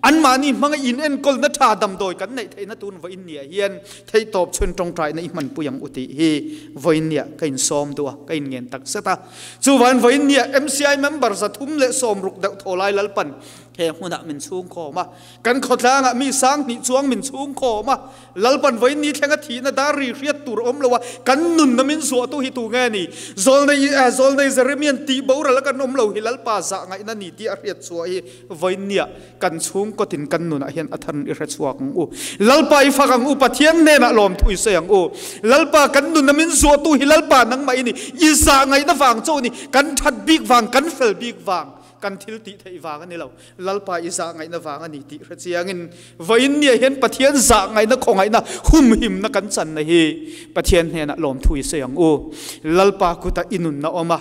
Anmahni hmanga in enkawlna tha damdawi kan neih theihna tun vawiin niah hian theihtawp chuan tawngtaina i hmanpui ang u tih hi vawiin niah ka insawm duh a, ka inngen tak zet a. Chuvain vawiin niah MCI member 360 deuh thaw lai Lalpan he hmunah min chhungkhawm a, kan khawtlangah mi 2000 chuang min chhungkhawm a, Lalpan vawiin ni thlenga thihna dar ri hriat tur awm lo a, kan nunna min zuahtu hi tu nge ni? Zawlnei Zawlnei Jeremian tih boral a kan awm lo hi Lalpa zah ngaihna ni tih a hriat chhuah hi vawiin nia kan chhungkawtin kan nunah hian a than i hre chhuak ang u. Lalpa i fak ang u, Pathian hnenah lawmthu i sawi ang u. Lalpa kan nunna min zuahtu hi Lalpa nangmah i ni, i zah ngaihna vang chauh a ni, kan that bik vang, kan fel bik vang, kan thil tih theih vang a ni lo. Lalpa i zah ngaihna vang a ni tih hre chiangin vawiin nia hian Pathian zah ngaihna khawngaihna humhimna kan channa hi Pathian hnenah lawmthu i sawi ang u. Lalpa kutah i nunna awm a,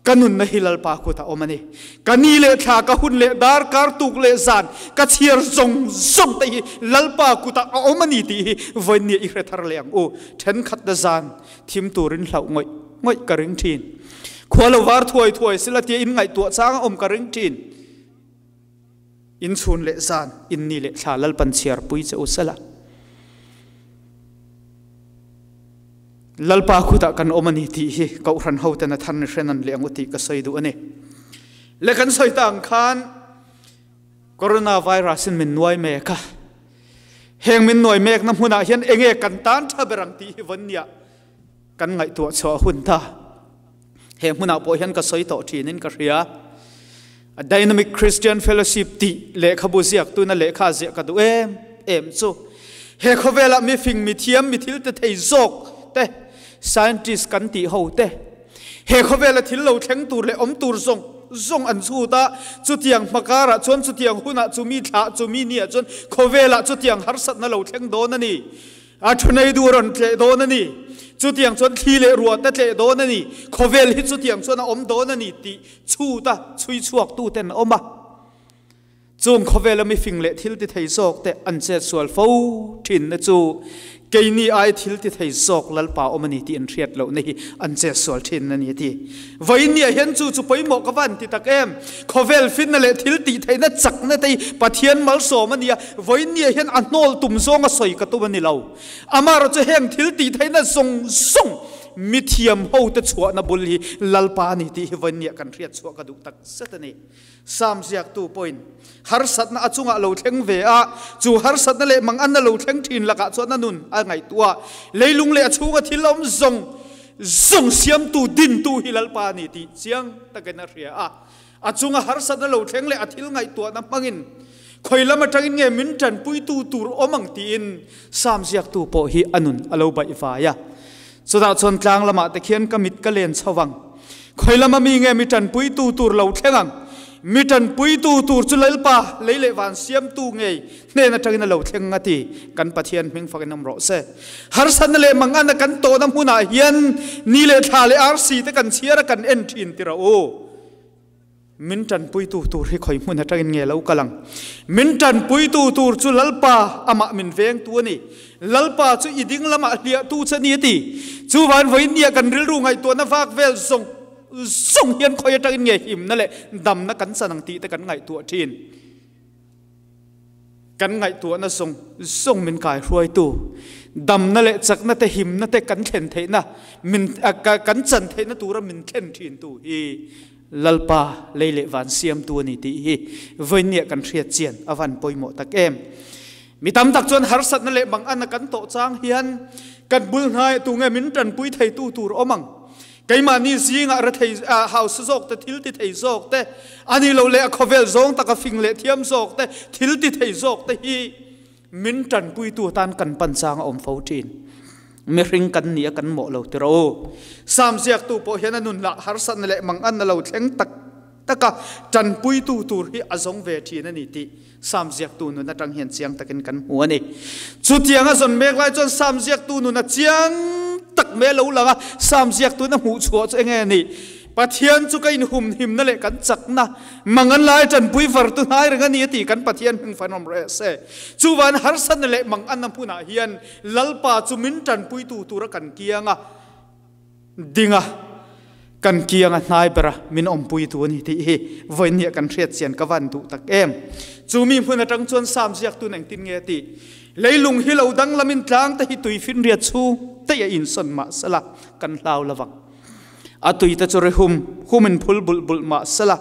ka nunna hi Lalpa kutah awm a ni. Ka ni leh thla, ka hun leh dar, kar tuk leh zan, ka chhiar zawng zawng te hi Lalpa kutah a awm a ni tih hi vawiin nia i hre thar leh ang u. Thenkhatna zan thim turin hlauh ngawih ngawih ka ring thin. Khua lo var thuai thuai sila tia in ngaihtuah chang a awm ka ring thin. In chhun leh zan, in ni leh thla Lalpan chhiar pui che u sela. Lalpa kutah kan awm a ni tih hi Kohhran hoten a than hren an leh ang u tih ka sawi duh a ni. Le kan sawi ta ang khan Coronavirus in min nuai mek a, heng min nuai mekna hmunah hian enge kan tan tha ber ang tih hi vawn nia kan ngaihtuah chhuah hun ta. He hmunah pawh hian ka sawi tawh thinin ka hria. A Dynamic Christian Fellowship tih lehkhabu ziak tuna lehkha ziah ka duh em em chu he khawvelah mi fing mi thiam mi thil ti thei zawk te scientist kan tih ho te he khawvela thil lo thleng tur leh awm tur zawng zawng an chhut a chutiang hmakarah chuan chutiang hunah chumi thlah chumi ni ah chuan khawvelah chutiang harsatna lo thleng dawn a ni A thunei du rawn tleh dawn a ni. Chutiang chuan thli leh ruah te tleh dawn a ni. Khawvel hi chutiang chuan a awm dawn a ni tih chhuta chhui chhuaktuten a awm a. Chung khawvela mifing leh thil ti thei zawk te an chet sual fo thin na chu keini ai thil ti thei zawk Lalpa awm a ni tih an hriat lohna hi an chet sual thin a ni a ti. Vawinia hian chu chu pawimawh ka van ti tak em? Khawvel finna leh thil tih theihna chakna te hi Pathian malsawm a nia. Vawinia hian a hnawl tum zawnga sawi ka tum a ni lo. Amaherawh chu heng thil tih theihna zawng zawng mithiam hote chhuahna bul hi Lalpa a ni tih hi vawinia kan hriat chhuah ka duh tak zet a ni. Psalm ziaktu pawhin harsatna a chungah lo thleng ve a, chu harsatna leh manganna lo thleng thin lakah chuan a nun a ngaihtuah. Leilung leh a chhunga thil awm zawng zawng siamtu dintu hi Lalpa a ni tih chiang takin a hria a. A chunga harsatna lo thleng leh a thil ngaihtuahna hmangin khawi lam atangin nge min tanpuitu tur awm ang tiin Psalm ziaktu pawh hi a nun a lo baih vai a. Chutah chuan tlang lamah te khian ka mit ka len chho vang. Khawi lama mi nge mi tanpuitu tur lo thleng ang? Mi tanpuitu tur chu Lalpa, lei leh van siamtu ngei hnen atangin a lo thleng a ti. Kan Pathian hming fakin awm rawh se. Harsatna leh mangana kan tawhna hmunah hian ni leh thla leh arsi te kan chhiar a kan en thin ti rawh u. Min tanpuitu tur hi khawi hmun atangin nge lo kal ang? Min tanpuitu tur chu Lalpa, amah min vengtu a ni. Lalpa chu i ding lamah hliahtu che ni a ti. Chuvan vawinia kan rilru ngaihtuahna vak vel zawng zawng hian khawi atangin nge himna leh damna kan chan ang tih te kan ngaihtuah thin. Kan ngaihtuahna zawng zawng min kaihruaitu, damna leh chakna te, himna te kan thlen theihna, min kan chan theihna tura min thlen thintu hi Lalpa lei leh van siamtu a ni tih hi vawinia kan hriat chian a van pawimawh tak em. Mi tam tak chuan harsatna leh manganna kan tawh chang hian kan bul hnaiah tunge min tanpui theitu tur awm ang? Keimahni zingah rethei hausa zawk te, thil ti thei zawk te, a ni lo leh a khawvel zawng taka fing leh thiam zawk te, thil ti thei zawk te hi min tanpuitu atan kan pan chang a awm fo thin. Mihring kan ni a kan mawh lo ti rawh u. Sam ziaktu pawh hian a nun lah harsatna leh manganna lo thleng tak taka tanpuitu tur hi a zawng ve thin a ni tih Sam ziaktu nun atang hian chiang takin kan hmu a ni. Chutiang a zawn mek lai chuan Sam ziaktu nun a chiang tak mai a lo lang a, Sam ziaktuin a hmuh chhuah chu enge a nih? Pathian chu ka inhumhimna leh kan chakna, mangan lai tanpui vartu hnai reng a ni a ti kan Pathian hming fan awm rawh se. Chuvan harsatna leh manganna hmunah hian Lalpa chu min tanpuitu tura kan kiang a, Ding a, kan kiang a hnai ber a, min awmpui tu a ni tih hi vawinia kan hriat chian ka van duh tak em. Chu mi hmun atang chuan Sam ziaktun engtin nge tih? Leilung hi lo danglamin tlang te hi tui finriat chhung te a insawn mah sela kan hlau lovang. A tui te chu ri hum humin phul bulh bulh mah sela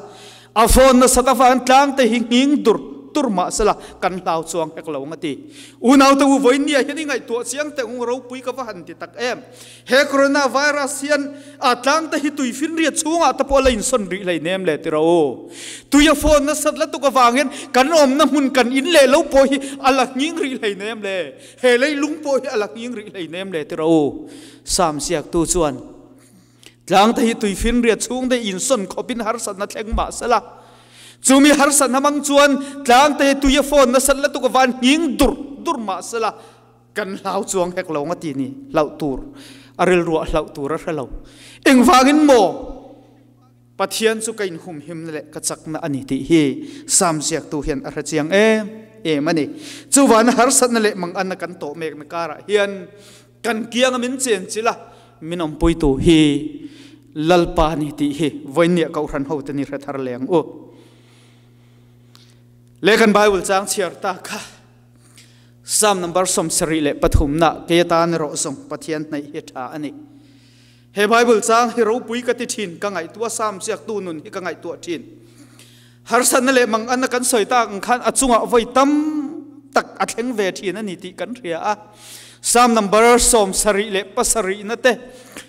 A fawn nasat avangin tlangte hi nghing dur dur mah sela kan hlau chuang hek lo ang a ti. Unaute u vawinia hian i ngaihtuah chiang teh ung ropui ka va han ti tak em. He corona virus hian a tlangte hi tui finriat chhungah te pawh la insawn rih hlei nem le ti rawh u. Tui a fawn nasat la tuk avangin kan awmna hmun kan in leh lo pawh hi a la nghing rih hlei nem le. He leilung pawh hi a la nghing rih hlei nem le ti rawh u. Sam ziaktu chuan. Tlangte hi tuifinriat chhung te insawn khawpin harsatna thleng mah sela, chumi harsatna hmang chuan tlangte hi tui a fawn nasat lutuk van nghing dur dur mah sela, kan hlau chuang hek lo nga ti ni, hlauh tur a rilruah hlauh tur a hre lo. Engvangin maw Pathian chu ka inhumhimna leh ka chakna a ni tih hi Sam ziaktu hian a hre chiang em em a ni. Chuvana harsatna leh manganna kan tawh mekna karah hian Kan kianga min chenchilh a, min awmpuitu hi Lalpa a ni tih hi vawinia Kohhran hote ni hre thar leng u. Le kan Bible chang chhiar ta kha. Psalm number 73 na ke tan ro song Pathian nei hi tha ani. He Bible chang hi ropui ka ti thin ka ngai tua Psalm siak tu nun hi ka ngai tua thin. Har san na le mang an na kan soi ta ang khan achunga voi tam tak a thleng ve thin ani ti kan ria a. Psalm number 77 na te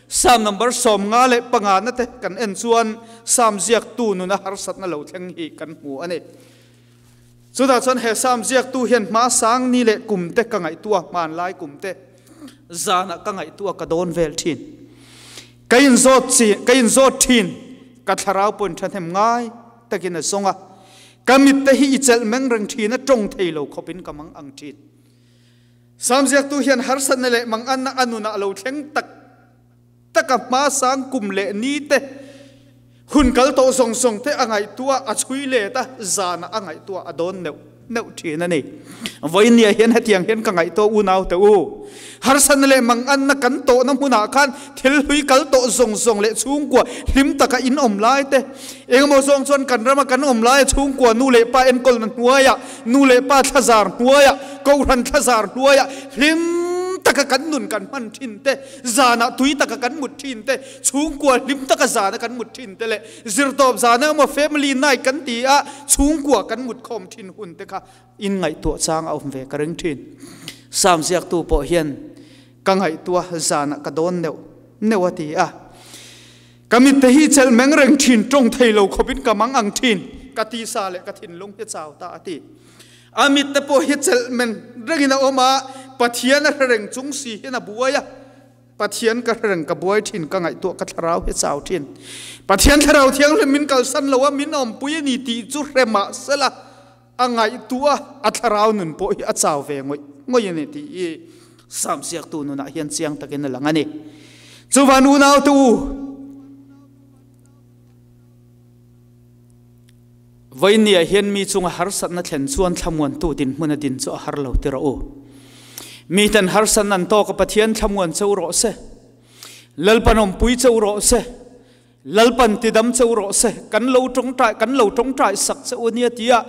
Psalm number 55 na te kan en chuan Psalm ziak tu nun a har sat na lo thleng hi kan hmu ani. Chu da chuan he Psalm ziak tu hian ma sang ni le kum te ka ngai tua man lai kum te zana ka ngai tua ka don vel thin. Kain zot chi kain zot thin ka thlarau pon than hem ngai takin a songa kamit te hi ichel meng reng thin a tong theilo khopin kamang ang thin. Psalm ziak tu hian har san le mang an na anuna lo thleng tak taka ma sang kum le ni te hun kal to song song te angai tua a chui le ta zana angai tua a don neu neu thin ani. Voinia hian hetiang hian ka ngai to u nau te u har san le mang an na kan to na huna khan thil hui kal to zong zong le chung kwa hlim taka in om lai te engmo zong chon kan rama kan om lai chung kwa nu le pa en kol na hnuaya nu le pa thazar hnuaya ko ran thazar hnuaya hlim taka kan nun kan man thin te zana tui taka kan mut thin te chung kwa hlim taka zana kan mut thin te le zirtop zana mo family night kan ti a chung kwa kan mut khom thin hun te kha in ngai to chang a om ve ka ring thin. Psalm ziak tu po hian ka ngai tua zana ka don neu neu ati a kamit te hi chel meng reng thin tong theilo khopin ka mang ang thin ka ti sa le ka thin lung he chaw ta ati amit te po hi chel men rengina oma Pathian a reng chung si hi na buaya Pathian ka reng ka buai thin ka ngai to ka thlarau he chaw thin. Pathian thlarau thiang le min kal san lowa min om pui ni ti chu rema sela angai tua a thlarau nun po hi a chaw ve ngoi ngoi ni ti i Psalm siak tu nu na hian chiang takin na lang ani. Chuwan u nau tu voinia hian mi chunga har sat na thlen chuan thlamuan tu din hmun a din chu a har lo ti ro u. Mi tan har san an to ka Pathian thlamuan cheu ro se lalpanom pui cheu ro se lalpan ti dam cheu ro se kan lo tong tai kan lo tong tai sak cheu nia tia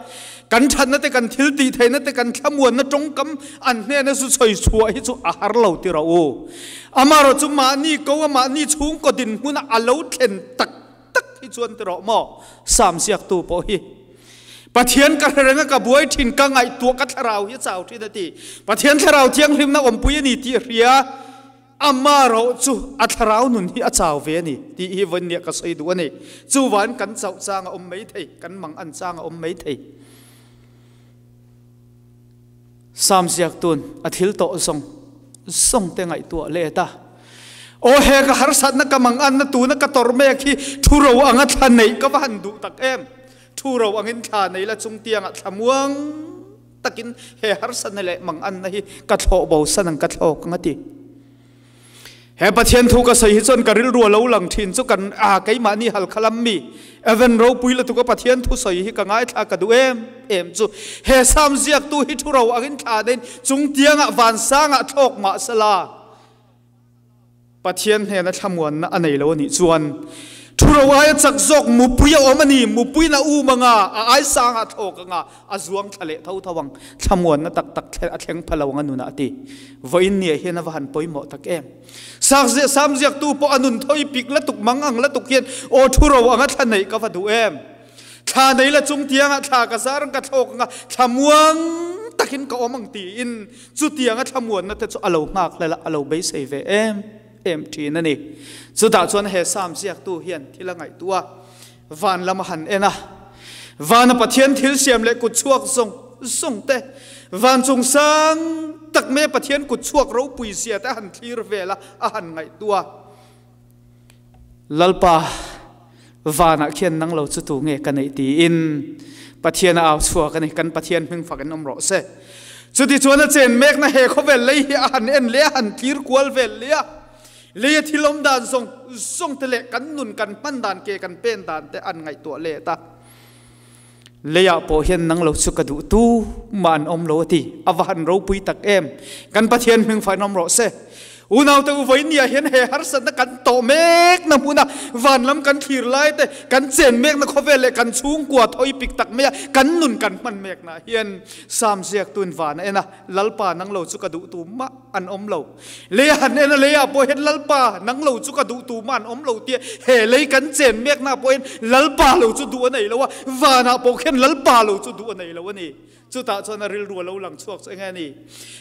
kan than na te kan thil ti thei na te kan thlamuan na tong kam an hne na su choi chua hi chu a har lo ti ro u. Amaro chu ma ni ko ma ni chung ko din hmun a lo thlen tak tak hi chuan ti ro mo. Psalm siak tu po hi Pathian ka renga ka buai thin ka ngai tua ka thlarau hi chau thin ati Pathian thlarau thiang hlim na om pui ani ti ria amaro chu a thlarau nun hi a chau ve ani ti hi von nia ka sei du ani chu wan kan chau chang a om mai thei kan mang an chang a om mai thei. Psalm siak tun a thil to song song te ngai tua le ta o he ka har sat na ka mang an na tu na ka tor me khi thu ro anga thlan nei ka van du tak em thu ro angin thla nei la chung tiang a thlamuang takin he har san le mang an na hi ka thlo bo san ang ka thlo ka ngati he Pathian thu ka sei hi chon ka ril ru lo lang thin chu kan a keima ni hal khalam mi even ro pui la tu ka Pathian thu sei hi ka ngai thla ka du em em chu he Psalm ziak tu hi thu ro angin thla den chung tianga van sanga thok ma sala Pathian he na thlamuan na anei lo ni chuan thu ro ai chak zok mu pui a om ani mu pui na u manga a ai sanga thok anga a zuang thlale tho thawang thlamuan na tak tak a thleng phalawang anu na ati voin ni hian a han poimo tak em sak ze sam ziak tu po anun thoi pik la tuk mangang la tuk hian o thu ro anga thlanei ka va du em thla nei la chung tianga thla ka zarang ka thok anga thlamuang takin ka omang ti in chu tianga thlamuan na te chu alo ngak la alo bei sei ve em em thin ani chu da chuan he Psalm ziak tu hian thila ngai tua van lama han ena van Pathian thil siam le kut chuak zong zong te van chung sang tak me Pathian kut chuak ro pui sia te han thlir vela a han ngai tua lalpa vana khian nang lo chu tu nge ka nei ti in Pathian a aw chua ka nei kan Pathian hming fakin om ro se chu ti chuan a chen mek na he khovel lei hi a han en le han thlir kual vel le le thilom dan song song te le kan nun kan pan dan ke kan pen dan te an ngai tua le ta leya po hian nang lo chu ka du tu man om lo ti awan ro pui tak em kan Pathian hming fain om ro se Unaute u vawinia hian he harsatna kan tawh mekna hmuna van lam kan thlir lai te, kan chen mekna khawvel leh kan chhungkua thawi pik tak maia kan nun kan hman meknaah hian Sam ziaktun van a en a, Lalpa nang lo chu ka duh tu mah an awm lo. Lei a han en a, leiah pawh hian Lalpa nang lo chu ka duh tu mah an awm lo tia he lei kan chen meknaah pawh hian Lalpa lo chu duh a nei lo a, vanah pawh khian Lalpa lo chu duh a nei lo a ni. Chutah chuan a rilru a lo lang chhuak chu eng nge ni?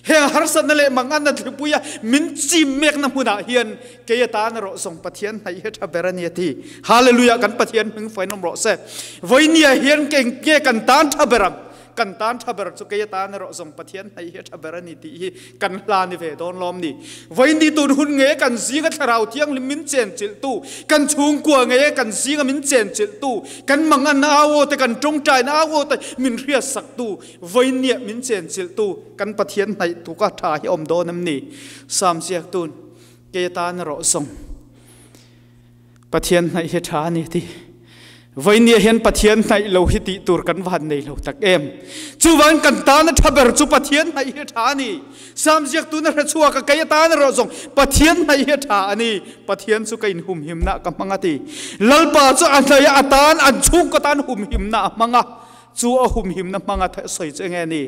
Heng harsatna leh manganna thlipuia min chim mekna hmunah hian kei atan erawh zawng Pathian hnaih hi tha ber a ni a ti. Hallelujah! Kan Pathian hming fain awm rawh se. Vawinia hian keng nge kan tan tha ber ang? Kan tan tha ber chu kei atan erawh zawng Pathian hnaih hi tha ber a ni tih hi kan hla ni ve dawn lawm ni. Vawiin tun hun nge kan zinga Thlarau Thianghlim min chenchilhtu, kan chhungkua nge kan zinga min chenchilhtu, kan manganna au aw te, kan tawngtaina au aw te min hriatsaktu, vawiinniah min chenchilhtu kan Pathian hnaih tuka tha hi awm dawn em ni? Sam ziaktun, Kei atan erawh zawng Pathian hnaih hi tha a ni ti. Vawinia hian Pathian hnaih lo hi tih tur kan van nei lo tak em. Chuvangin kan tana tha ber chu Pathian hnaih hi tha a ni. Sam ziaktu na hre chhuak a kei atan erawh zawng Pathian hnaih hi tha a ni. Pathian chu ka inhumhimna ka hmang a ti. Lalpa chu a hnaih a atan an chhungkaw tan humhimna a hmang a. Chu a humhimna hmang a sawi chu enge ni?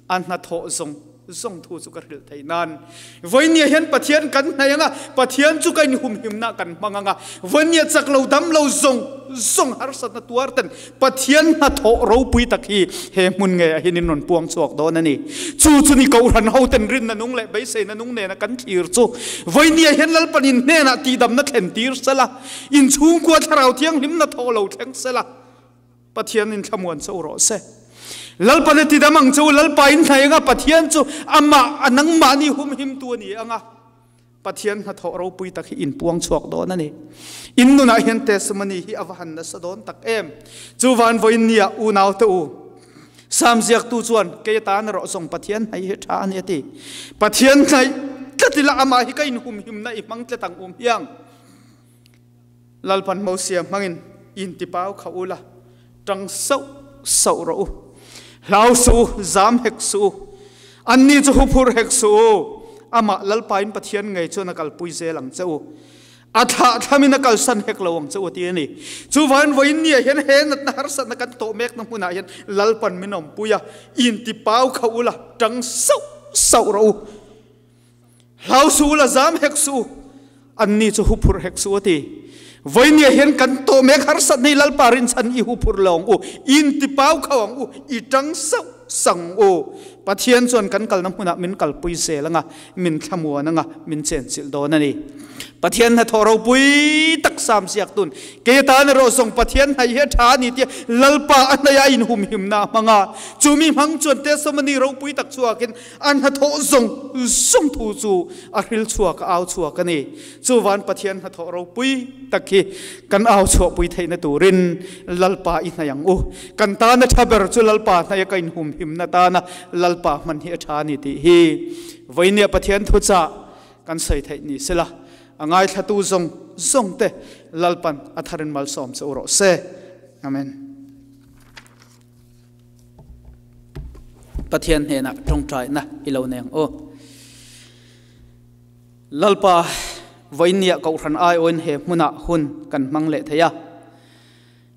A hnathawh zawng zawng thu chu ka hrilh theih nan. Vawinia hian Pathian kan hnaih anga, Pathian chu ka inhumhimna kan hmang anga, vawinia chak lo dam lo zawng zawng harsatna tuar ten Pathian hnathawh ropui tak hi he hmun ngeiah hian in rawn puang chhuak dawn a ni. Chu chu ni Kohhran ho ten rinna nung leh beiseina nung nena kan thlir chu vawinia hian Lalpan in hnenah tihdamna thlen tir sela, in chhungkua Thlarau Thianghlimna thawh lo thleng sela, Pathian in thlamuan che u rawh se. Lalpan a ti dam ang che u, Lalpa in hnaih anga Pathian chu amah a nangmahni humhimtu a ni anga Pathian hnathawh ropui tak hi in puang chhuak dawn a ni. In nunah hian testimony hi a va han nasa dawn tak em. Chuvan vawiin nia unau te u, Sam ziaktu chuan kei atan erawh zawng Pathian hnaih hi tha a ni a ti. Pathian hnaih tlat ila amah hi ka inhumhimna i hmang tlat ang um hiang. Lalpan Mosia hmangin intipau kha u la, ṭang sauh sauh rawh u. Hlau suh u, zam hek suh u. Anni chu huphurh hek suh u. Amah Lalpain Pathian ngei chuan a kalpui zel ang che u. A thlahthlamin a kalsan hek lo ang che u a ti a ni. Chuvangin vawiin niah hian he natna harsatna kan tawh mekna hmunah hian Lalpan min awmpui a, intipau kha u la, ṭang sauh sauh rawh u. Hlau suh u la, zam hek suh u, anni chu huphurh hek suh u a ti. Vawinia hian kan tawh mek harsat nei Lalpa rinchhan i huphurh lo ang u, in tipau kho ang u, i tang sauh sang u. Pathian chuan kan kalna hmunah min kalpui zel anga, min thlamuan anga, min chenchilh dawn a ni. Pathian hnathawh ropui tak sam ziak tun kei atan erawh zawng Pathian hnaih hi a tha a ni tia Lalpa a hnaih a inhumhimna a hmang a, chumi hmang chuan testimony ropui tak chhuakin A hnathawh zawng zawng thu chu a hril chhuak, a au chhuak a ni. Chuvan Pathian hnathawh ropui tak hi kan au chhuahpui theihna turin Lalpa i hnaih ang u. Kan tana tha ber chu Lalpa hnaih a ka inhumhimna tana Lalpa hman hi a tha a ni tih hi vawinia Pathian thuchah kan sawi theih ni sela, a ngaithlatu zawng zawng te Lalpan a tharin malsawm che u rawh se. Amen. Pathian hnenah tawngtaina i lo nei ang aw. Lalpa vawinia Kohhran aiawin he hmunah hun kan hmang leh thei a.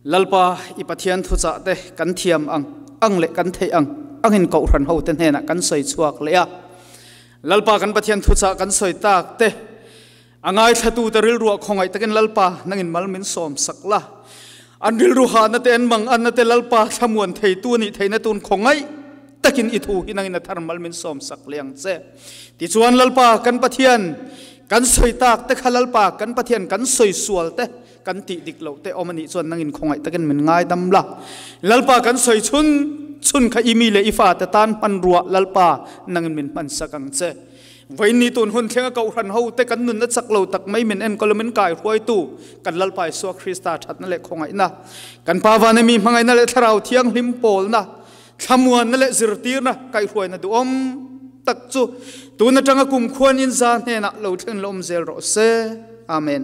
Lalpa i Pathian thuchah te kan thiam ang ang leh kan theih ang angin Kohhran hote hnenah kan sawi chhuak leh a. Lalpa kan Pathian thuchah kan sawi tak te A ngaithlatute rilruah khawngaih takin Lalpa nangin mal min sawm sak la. An rilru hahna te, an manganna te Lalpa thlamuan theitu a nih theihna tun khawngaih takin i thu hi nangin a thar mal min sawm sak leh ang che. Tichuan Lalpa kan Pathian, kan sawi tak te kha Lalpa kan Pathian kan sawi sual te, kan tih dik loh te awm a nih chuan nangin khawngaih takin min ngaidam la. Lalpa kan sawi chhun chhun kha i mi leh i fate tan hmanruah Lalpa nangin min hman sak ang che. Vawiin tun hun thlenga Kohhran hote kan nunna chak lo tak mai min enkawl a min kaihruaitu kan Lalpa Isua Krista thatna leh khawngaihna, kan Pa Vana mi hmangaihna leh Thlarau Thianghlim pawlna, thlamuanna leh zirtirna kaihruaina duhawm tak chu tun atanga kum khuan in za hnenah lo thlen lawm zel rawh se. Amen.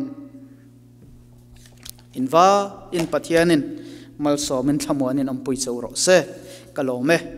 In va in Pathianin malsawmin thlamuanin awmpui cheu rawh se. Ka lawm e.